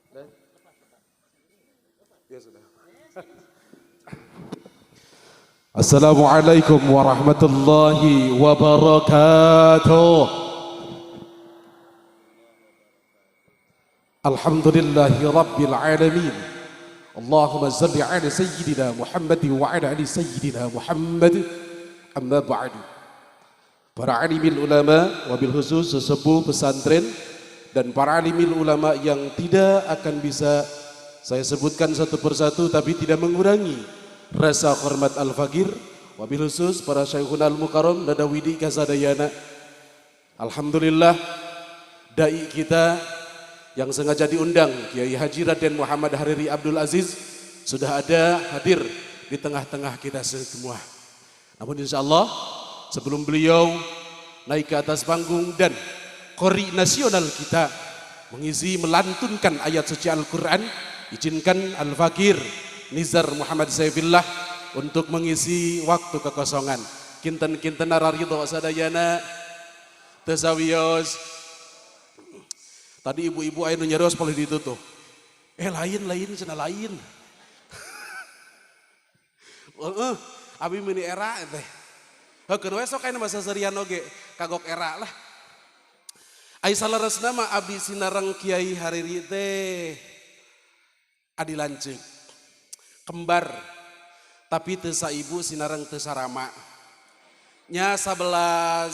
Ya sudah. Assalamualaikum warahmatullahi wabarakatuh. Alhamdulillahi rabbil alamin. Allahumma salli ala sayyidina Muhammad wa ala ali sayyidina Muhammad. Amma ba'du. Para alimil ulama, wabil khusus sesepuh pesantren dan para alimil ulama yang tidak akan bisa saya sebutkan satu persatu tapi tidak mengurangi rasa hormat al-fakir, wabil khusus para syekhuna al-mukarram ladawidi kasadayana. Alhamdulillah dai kita yang sengaja diundang Kiai Haji Raden Muhammad Hariri Abdul Aziz sudah ada hadir di tengah-tengah kita semua. Namun insyaallah sebelum beliau naik ke atas panggung dan qori nasional kita mengisi melantunkan ayat suci Al-Quran, izinkan Al-Fakir Nizar Muhammad Saifillah untuk mengisi waktu kekosongan. Kinten-kinten araridho sadayana teu sawios. Tadi ibu-ibu aya nu nyarios palih ditu tuh. Lain cenah lain. Heeh, abi meni era teh. Heukeun we sok aya masa serian oge kagok era lah. Ai saleresna mah abdi sinareng Kiai Hariri teh adi lanceuk. Kembar. Tapi teu saibu sinareng teu sarama. Nya 11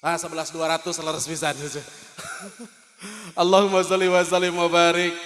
11.200 leres pisan. Allahumma sholli wa sallim wa barik.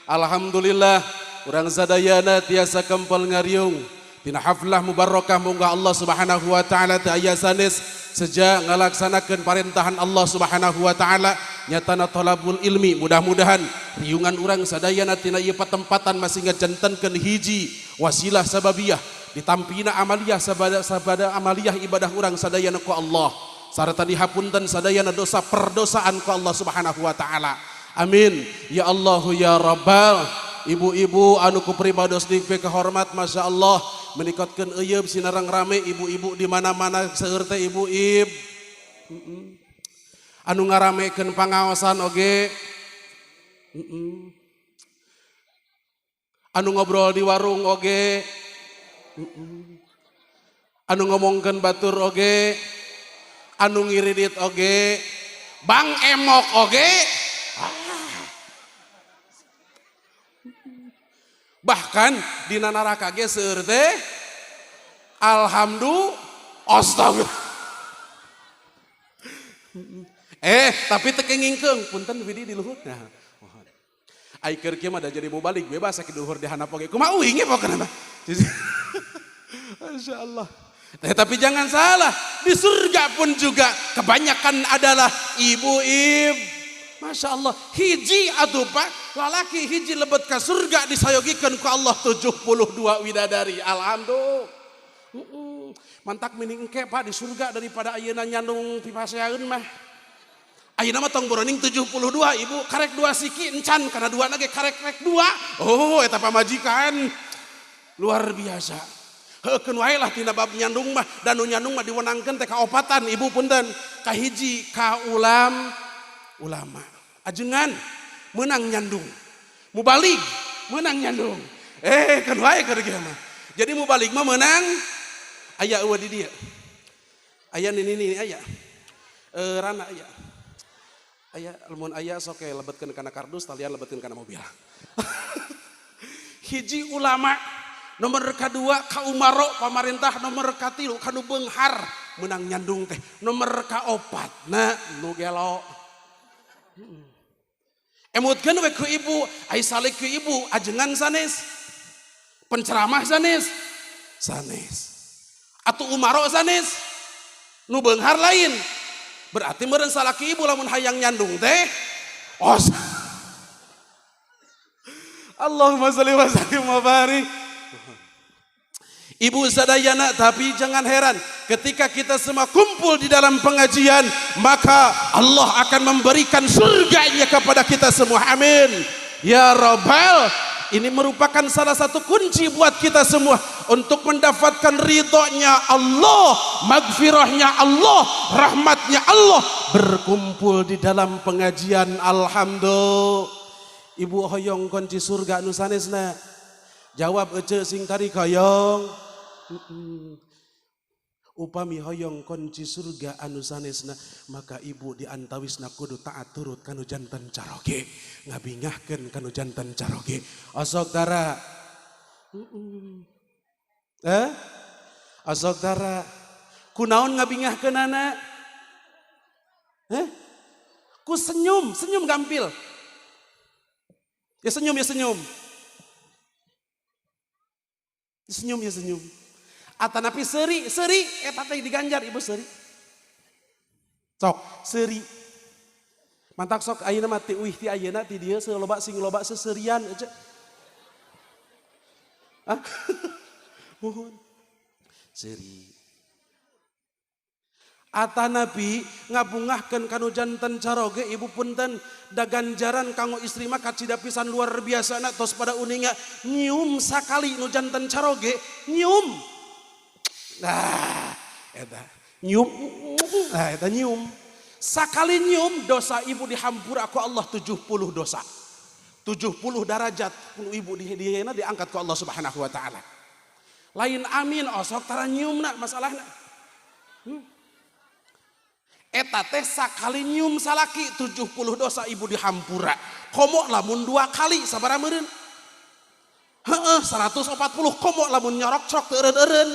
Alhamdulillah urang sadayana tiasa kempel ngariung tina haflah mubarakah mungga Allah Subhanahu wa taala teu aya sanes sejak ngalaksanakeun parentahan Allah Subhanahu wa taala nyatana thalabul ilmi. Mudah-mudahan riungan urang sadayana tina ieu patempatan masih ngajantenkeun hiji wasilah sababiyah ditampina amaliyah sabada amaliyah ibadah urang sadayana ku Allah sarta dihapunten sadayana dosa perdosaan ku Allah Subhanahu wa taala. Amin ya Allahu ya Rabbal. Ibu-ibu anu ku pribados dipikahormat, Masya Allah menikotkeun euyeub sinareng rame ibu-ibu di mana-mana seueur teh ibu ib. Anu ngaramekeun pangaosan oge. Anu ngobrol di warung oge. Anu ngomongkeun batur oge. Anu ngiridit oge. Bang emok oge. Bahkan di neraka ge seueur teh alhamdulillah astagfirullah. Tapi teu kengingkeung punten widi di luhur. Nah, mohon. Ai keur kieu mah da jadi mubalik bebas sakitu luhur di handap oge. Kumaha uing ge pokona mah. Masyaallah. Tapi jangan salah, di surga pun juga kebanyakan adalah ibu-ibu. Masya Allah, hiji atuh Pak, lalaki hiji lebet ka surga disayogikeun ku Allah 72 widadari. Alhamdulillah. Mantak mending engke Pak di surga daripada ayeuna nyandung pipaseaeun mah. Ayeuna mah tong boroning 72 ibu, karek 2 siki encan kana 2 na ge karek-rek 2. Oh, eta pamajikan. Luar biasa. Heukeun wae lah tina bab nyandung mah, dan nu nyandung mah diwenangkeun teh kaopatan ibu punten. Kahiji ka ulama. Ajengan menang nyandung. Mubalig menang nyandung. Kan wae keur kieu mah. Jadi mubalig mah menang aya eueuh di dieu. Aya nini aya. Rana aya. Aya lamun aya sok lebetkeun kana kardus talian lebetkeun kana mobil. Hiji ulama nomor kadua ka umaro pamarentah nomor katilu ka nu beunghar menang nyandung teh nomor kaopat na nu gelo. Emutkeun we ku ibu, ai salik ku ibu ajengan sanes. Penceramah sanes. Sanes. Atuh umaro sanes. Nu beunghar lain. Berarti meureun salaki ibu lamun hayang nyandung teh. Os. Allahumma sholli wa sallim wa barik. Ibu sadayana, tapi jangan heran ketika kita semua kumpul di dalam pengajian, maka Allah akan memberikan surganya kepada kita semua. Amin ya rabbal Ini merupakan salah satu kunci buat kita semua untuk mendapatkan ridhonya Allah, magfirahnya Allah, rahmatnya Allah. Berkumpul di dalam pengajian. Alhamdulillah. Ibu hoyong kunci surga nu sanesna? Jawab ece sing tari hoyong. Upami hoyong kunci surga anu sanesna, maka ibu di antawisna kudu taat turut kanu janten caroge, ngabingahkeun kanu janten caroge. Osok tara. Eh? Osok tara. Kunaon ngabingahkeunana? Eh? Ku senyum, senyum gampil. Ya senyum, ya senyum. Senyum ya senyum. Atanapi seri, seri, eta teh diganjar ibu seri. Sok, seri. Mantak sok ayeuna mah ti uih ti ayeuna ti dieu loba sing loba seserian aja. Ah? Mohon. Seri. Atanapi ngabungahkeun kanu janten caroge ibu punten da ganjaran kanggo istri mah kacida pisan luar biasa na tos pada uninga nyium sakali nu janten caroge nyium. Nah, eta nyium, nah eta nyium. Sakali nyium dosa ibu dihampura ku Allah 70 dosa. 70 derajat ibu di diangkat ku Allah Subhanahu wa taala. Lain amin osok tara nyiumna masalahna. Eta teh sakali nyium salaki 70 dosa ibu dihampura. Komo lamun 2 kali sabaraha meureun? Heeh, 140 komo lamun nyorok-corok teu eureun-eureun.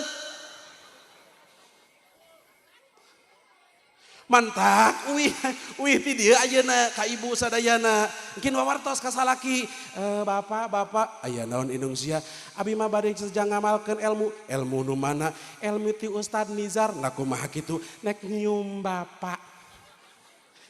Mantak uih uih ti dieu ayeuna ka ibu sadayana. Mungkin wawartos ka salaki, bapak bapak aya naon indung sia? Abi mah bade sejang ngamalkeun ilmu. Ilmu nu mana? Ilmu ti Ustad Nizar. Nah kumaha kitu? Nek nyium bapak.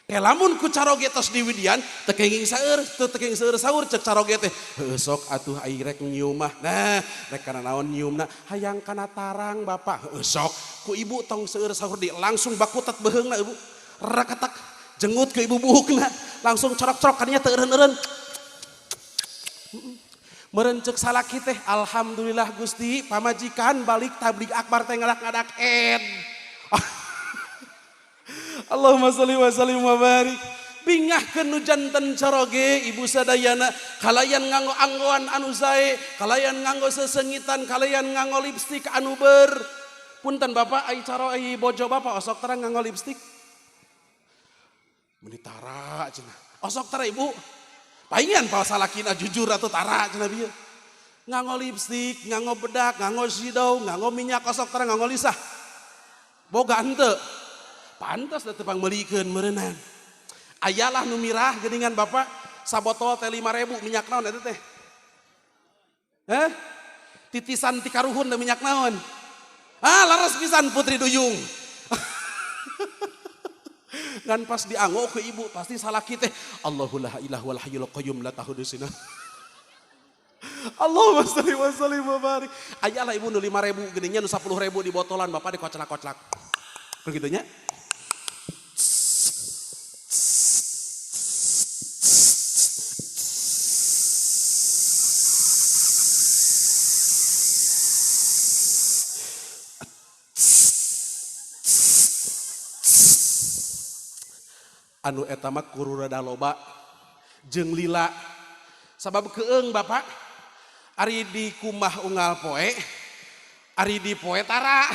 Ke lamun ku caroge tos diwidian teu kenging seueur, teu kenging seueur saur cek caroge teh. Heueuh sok atuh ai rek nyium mah. Nah, rek kana naon nyiumna? Hayang kana tarang bapak. Heueuh sok ku ibu tong seueur saur di langsung bakutet beuheungna ibu. Rakatak jengut ke ibu buhukna, langsung corok-corok kadinya teu eureun-eureun. Meureun ceuk salaki teh, alhamdulillah Gusti, pamajikan balik tablig akbar teh ngadak-ngadak ed. Allahumma sholli wa sallim wa barik. Bingahkeun nu janten caroge ibu sadayana, kalayan nganggo anggoan anu sae, kalayan nganggo sesengitan, kalayan nganggo lipstik anu ber. Punten bapak ai caro ai bojo bapak osok terang nganggo lipstik. Meuni tara cenah. Osok tara ibu. Paingan pa salakina jujur atuh tara cenah bieu. Nganggo lipstik, nganggo bedak, nganggo sidau, nganggo minyak osok terang nganggo lisah. Boga henteu. Pantas da teu pangmeulikeun meureunnan. Ayalah nu mirah geuningan bapak sabotol teh 5.000 minyak naon eta teh? Heh? Titisan ti karuhun teh minyak naon? Ah, laras pisan Putri Duyung. Ngan pas dianggo ke ibu pasti salaki teh Allahu la ilaha wal hayyul qayyum la ta'khudhuhu sinah. Allahumma sholli wa sallim wa barik. Ayalah ibu nu 5.000 geuningan nu 10.000 di botolan bapak dikoclak-koclak. Begitu nya? Anu eta mah kururada loba jeung lila sabab keung bapak ari di kumah unggal poe ari di poe tara.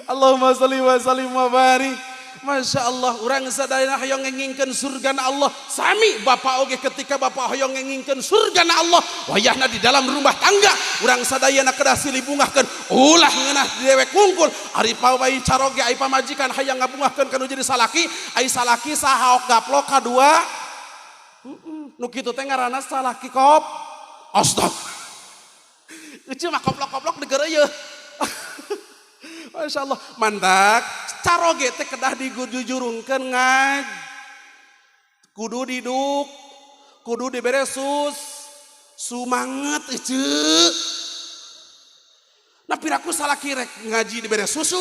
Allahumma sholli wa sallim wa barik. Masya Allah, urang sadayana hoyong ngengingkeun surgana Allah. Sami bapak oge ketika bapak hoyong ngengingkeun surgana Allah, wayahna di dalam rumah tangga urang sadayana kedah silih bungahkeun, ulah ngeunah dewek wungkul. Ari pawai caroge ai pamajikan hayang ngabungahkeun kanu jadi salaki, ai salaki sahaok gaplok kadua. Nu kitu teh ngaranna salaki kop. Astag. Euceu mah koplok-koplok digeureuyeun. Masya Allah, mantak caroge teh kedah digujurungkeun ngaj, kudu diduk, kudu dibere sus, sumanget ece. Nah piraku salaki rek ngaji dibere susu,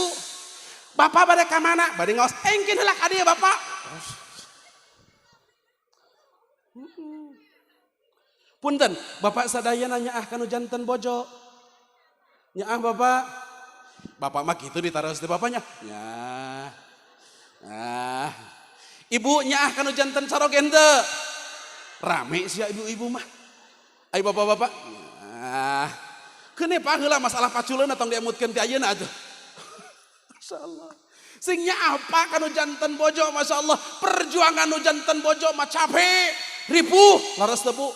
bapak bade ka mana? Bade ngaos, engkin heula ka dieu bapak. Punten, bapak sadayana nyaah kanu janten bojo. Nyaah bapak. Bapak mah kitu ditaros teh bapaknya. Nyaah. Nah. Ibu nyaah kanu janten caroge henteu. Rame sia ibu-ibu mah. Ai bapak-bapak. Nyaah. Keun paheula masalah paculeun tong diemutkeun ti ayeuna atuh. Masyaallah. Sing nyaah apa kanu janten bojo, masyaallah. Perjuangan nu janten bojo mah capek, ripuh, laras teu Bu.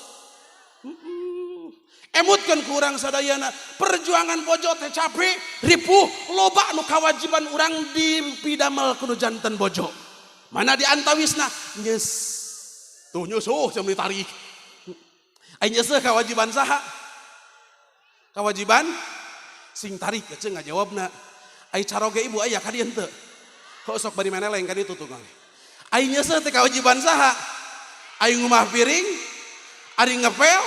Emutkeun ku urang sadayana, perjuangan bojo teh capek, ripuh, loba nu kawajiban urang dipidamel ku nu janten bojo. Mana di antawisna nyes. Tuh nyusuh jam ditarik. Ai nyeuseuh kawajiban saha? Kawajiban sing tarik ece ngajawabna. Ai caroge ibu aya ka dieu henteu. Kok sok bari meneleng ka ditu tukang. Ai nyeuseuh teh kawajiban saha? Ai ngumah piring, ari ngepel,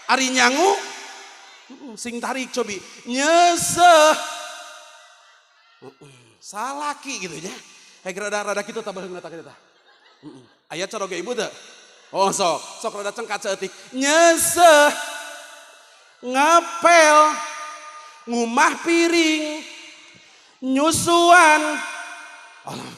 ari nyangu, sing tarik cobi nyeuseuh. Salaki gitu nya. Hek rada-rada kitu tah baheungna tah kitu tah. Aya caroge ibu teu? Oh sok, sok rada cengkat saeutik. Nyeuseuh, ngapel, ngumah piring, nyusuan. Allah.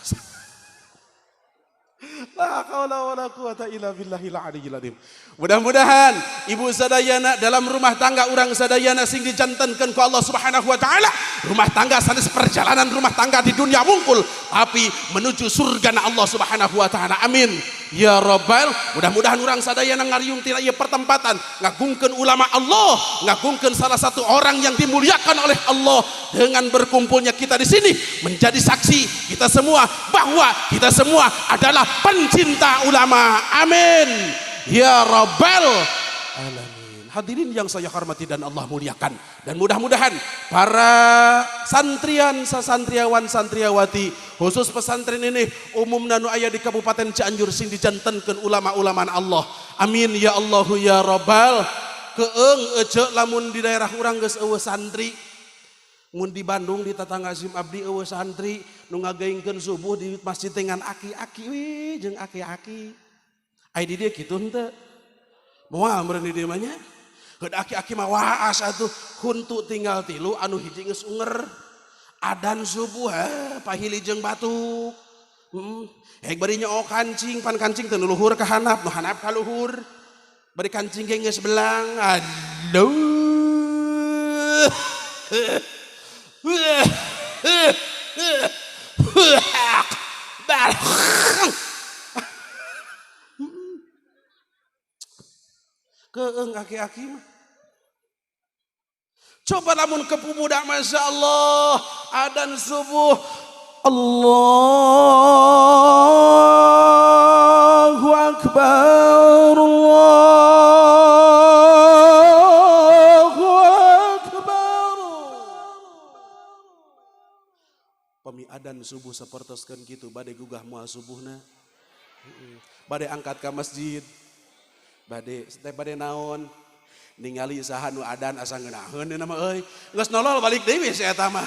La haula wala quwata illa billahil aliyyil azim. Mudah-mudahan ibu sadayana dalam rumah tangga urang sadayana sing dijantenkeun ku Allah Subhanahu wa taala. Rumah tangga sanes perjalanan rumah tangga di dunia wungkul, tapi menuju surga na Allah Subhanahu wa taala. Amin. Ya Rabbal, mudah-mudahan urang sadayana ngariung tina ieu pertempatan, ngagungkeun ulama Allah, ngagungkeun salah satu orang yang dimuliakan oleh Allah. Dengan berkumpulnya kita di sini menjadi saksi kita semua bahwa kita semua adalah pencinta ulama. Amin. Ya Rabbal alamin. Hadirin yang saya hormati dan Allah muliakan, dan mudah-mudahan para santrian, sasantriawan, santriawati, khusus pesantren ini umumna nu aya di Kabupaten Cianjur sing dijantenkeun ulama-ulama Allah. Amin ya Allahu ya Rabbal. Keeng ece lamun di daerah urang geus eueuh santri. Mun di Bandung di tetangga sim abdi eueuh santri nu ngagaingkeun subuh di masjid dengan aki-aki wih jeung aki-aki. Ai di dieu kitu henteu? Moal meureun di dieu mah nya. Heud aki-aki mah waas atuh, huntu tinggal tilu anu hiji geus unger. Adan subuh pahili jeung batuk. Heeh. Hek bari nyook kancing, pan kancing teu nu luhur ka handap, nu handap ka luhur. Bari kancing ge geus belang. Aduh. Keeng aki-aki mah. Coba lamun ke pemuda, Masya Allah, adan subuh, Allahu Akbar, Allahu Akbar. Pami adan subuh sapertoskeun kitu bade gugah moal subuhna. Bade angkat ka masjid. Bade teh bade naon? Ningali saha nu adan asa ngeunaheun dina mah euy. Geus nolol balik deui we si eta mah.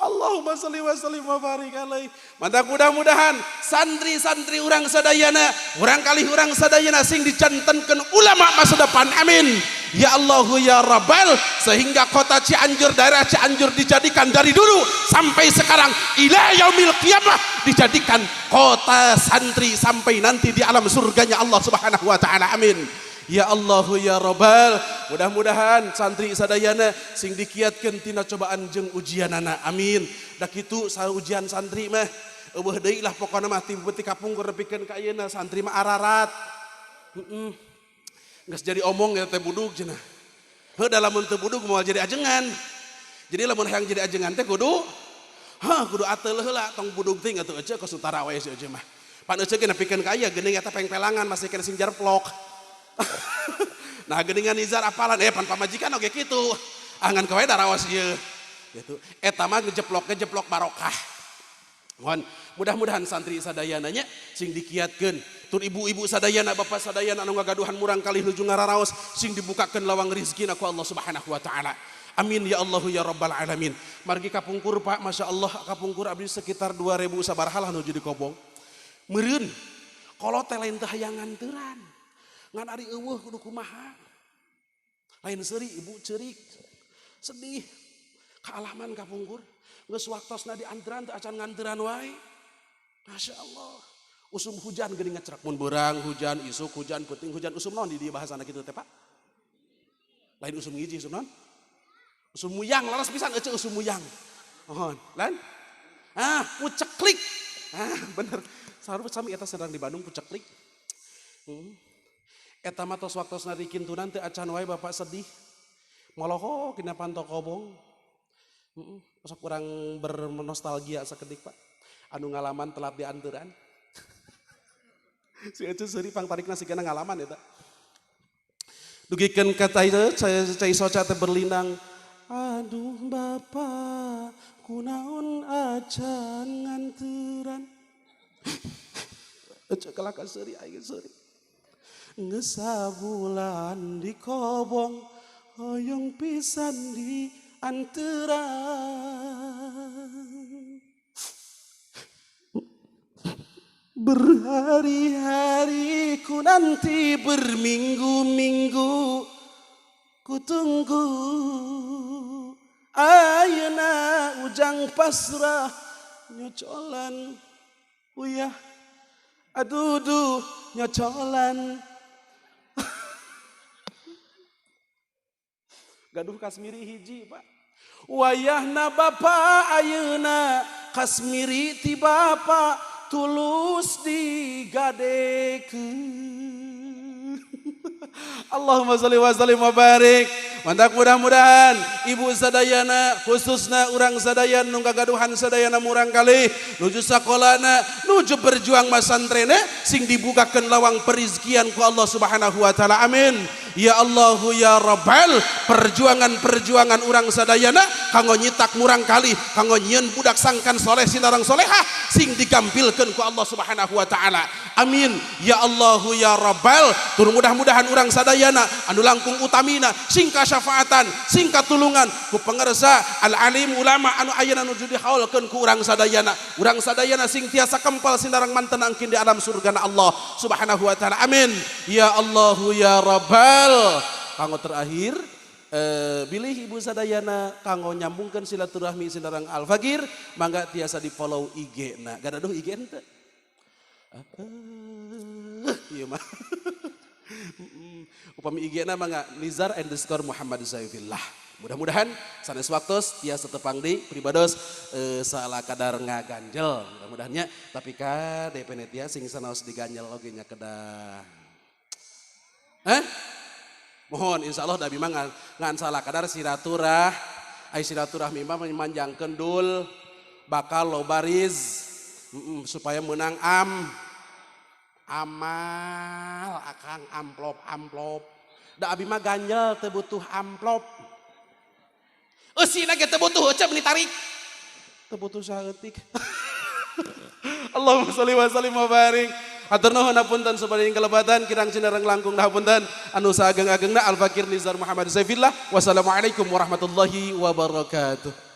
Allahumma sholli wa sallim wa barik alaih. Mantap, mudah-mudahan santri-santri urang sadayana, urang kalih urang sadayana sing dijantenkeun ulama masa depan. Amin. Ya Allahu ya Rabbal, sehingga kota Cianjur, daerah Cianjur dijadikan dari dulu sampai sekarang ila yaumil qiyamah dijadikan kota santri sampai nanti di alam surganya Allah Subhanahu wa taala. Amin. Ya Allahu ya Rabbal, mudah-mudahan santri sadayana sing dikiatkeun tina cobaan jeung ujianana. Amin. Da kitu ujian santri mah eueuh deui lah pokona mah ti beuti kapungkur nepikeun ka ayeuna santri mah ararat. Heeh. Geus jadi omong ya teh budug cenah. Heuh da lamun teu budug moal jadi ajengan. Jadi lamun hayang jadi ajengan teh kudu hah kudu ateul heula, tong budug teuing atuh ece kos utara wae si ece mah. Pan ece ge nepikeun ka aya geuning eta pengpelangan masih kena sing jarplok. Nah geuningan nizar apalan pan pamajikan oge kitu. Angan kawe darawas ieu. Gitu. Eta mah ngejeplok-ngejeplok barokah. Mohon mudah-mudahan santri sadayana nya sing dikiatkeun. Tur ibu-ibu sadayana, bapak sadayana anu ngagaduhan murang kalih nuju ngararaos sing dibukakeun lawang rizkina ku Allah Subhanahu wa taala. Amin ya Allahu ya Rabbal alamin. Margi kapungkur Pak, Masya Allah kapungkur abdi sekitar 2000 sabaraha lah nuju di Kobong. Meureun kolot teh lain teh hayang nganteran. Ngan ari eueuh kudu kumaha. Lain seuri ibu ceurik. Sedih. Kaalaman kapungkur. Geus waktosna dianteran teu acan nganteran wae. Masya Allah. Usum hujan geuning ngecerak mun beurang hujan, isuk hujan, peuting hujan, usum naon di dieu bahasana kitu teh Pak? Lain usum ngiji, usum naon? Usum muyang, laras pisan ece usum muyang. Mohon, lain? Ah, puceklik. Ah, bener. Saru sami eta sedang di Bandung puceklik. Eta mah tos waktosna dikintunan teu acan wae bapak sedih. Molohok dina panto kobong. Sok urang bernostalgia sakedik Pak. Anu ngalaman telat dianteran. Si ece seuri pangtarikna sigana ngalaman eta. Dugikeun ka cai soca teh berlinang. Aduh bapak kunaon acan nganteran. Ece kalaka seuri aing seuri. Geus sabulan di kobong hoyong pisan di anteran. Berhari-hari ku nanti, berminggu-minggu ku tunggu. Ayeuna ujang pasrah nyocolan uyah aduh duh nyocolan. Gaduh kasmiri hiji Pak. Wayahna bapa ayeuna kasmiri ti bapa tulus digadekeun. Allahumma sholli wa sallim wa barik. Mantak mudah-mudahan ibu sadayana khususna urang sadayana nu kagaduhan sadayana murang kalih nuju sakolana nuju berjuang masantrena sing dibukakeun lawang perizkian ku Allah Subhanahu wa taala. Amin. Ya Allahu ya Rabbal, perjuangan-perjuangan urang sadayana kanggo nyitak murang kalih kanggo nyieun budak sangkan soleh sinarang solehah sing digampilkeun ku Allah Subhanahu wa taala. Amin. Ya Allahu ya Rabbal, tur mudah-mudahan urang sadayana anu langkung utamina sing kasyafaatan sing katulungan ku pangersa al alim ulama anu ayeuna nuju dihaulkeun ku urang sadayana sing tiasa kempal sinarang manten angkin di alam surgana Allah Subhanahu wa taala. Amin. Ya Allahu ya Rabbal. Kanggo terakhir bilih ibu sadayana kanggo nyambungkeun silaturahmi sinarang Al Fakir mangga tiasa di follow IG na. Gadaduh IG henteu? Ieu mah. Upami IG na mangga Nizar underscore Muhammad Saifillah. Mudah-mudahan sanes waktos tiasa tepang di pribados salah kadar ngaganjel. Mudah-mudahannya tapi ka DP tia sing sanaos diganjel oge nya kedah. Hah? Mohon insyaallah da mah ngan salah kadar silaturah. Ai silaturahmi mah manjangkeun dul bakal loba riz supaya menang amal akang amplop-amplop. Da abi mah ganjel teu butuh amplop. Eusina ge teu butuh ece meuni tarik. Teu butuh saeutik. Allahumma sholli wa sallim wa barik. Hatur nuhun hapunten sabada kelebatan kirang sinareng langkung hapunten anu saageng-agengna Al Fakir Nizar Muhammad Saifillah. Wassalamualaikum warahmatullahi wabarakatuh.